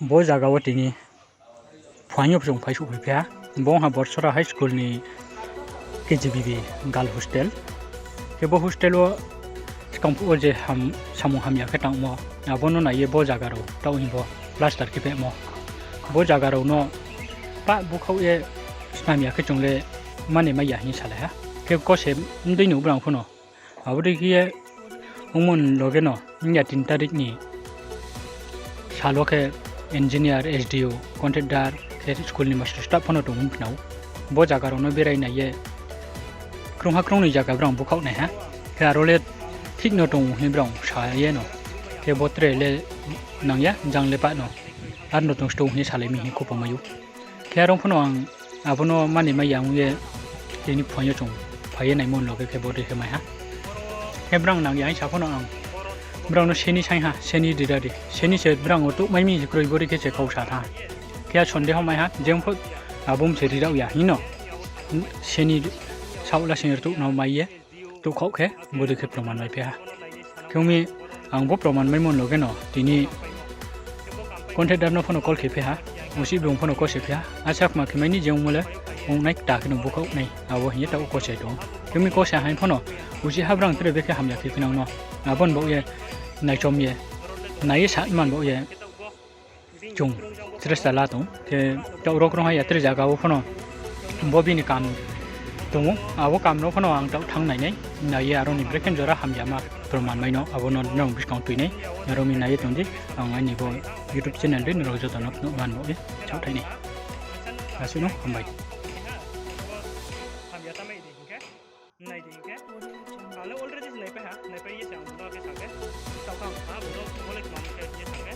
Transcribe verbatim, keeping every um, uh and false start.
Bo zaga wo tini phuaing yo chung phaisouh phaiphi ha. Bo ong ha Borsora High School ni K G B V girl hostel. Khe bo hostel wo skang phuh wo je samung hamya khe tangmo, abo no nai ye bo zaga rao taoh hing bo plaster khe phehmo. Bo zaga rao no pah búkhaoh ye snam ya khe chung le mani mai ya hing salai ha. Khe kose mdei no brang pho no. Abo dei khe ye ongmo ni loge no, ya tin tarik ni sal wo khe engineer, S D O, contractor, khe school ni master staff pho no tong ong khna ou. Bo zaga rao no berai nai ye krungha krungnoi zaga brang búkhaoh nai ha. Khe aro le thik no tong hing brang sa ye no. Khe bo tre le nang ya, jang le pah no. Ar no tong sto hing salai mi hing khupo mai ou. Khe are ong pho no ang abo no mani mai ya ong ye tini phuaing yo chung phai ye naimo ni loge khe bodei khe mai ha. Khe brang nang ya hing sa pho no ang brang no seni saing ha, seni rira di. Seni se brang wo touhmai mi se kroi bodei khe se kau sa thanng ha. Khe a sondeho mai ha, je ong pho abo se rira ya hing no. Seni saoh la seni rtuh no mai ye touhkhaoh khe bodei khe proman maiphi ha. Khe ong mi ang bo proman maimo ni loge no tini contractor no pho no call khe phi ha, uchih bung pho no kose phi ha, asa kma khe mai ni je ongmo le ong nai kta khe no búkhaoh nai, abo hing ye taoh kose tong ou. Khe ong mi kose haing pho no uchih ha brang tre bekhe hamya khe phi nang no, abo ni baoh ye naichom ye, nai ye sa man baoh ye chung chesta la tong. Khe taoh rao krungha ya tre zaga wo pho no bo bini kam tong ou, abo kam no pho no ang taoh thanng nai nai, nai ye aro ni brekhe jora hamya ma proman mai no abo no nrao buskang tui nai. Aro mi nai ye tong di, ang aini bo YouTube channel dei nrao joto no phnuh man bo ye saohthai nai. Asuh no hambai. Nai di hing khe, ang le already naipai ha, naipai ye se ang bung no khe sa khe, taoh khe ang sa bung no bo le kma khe ye sa khe,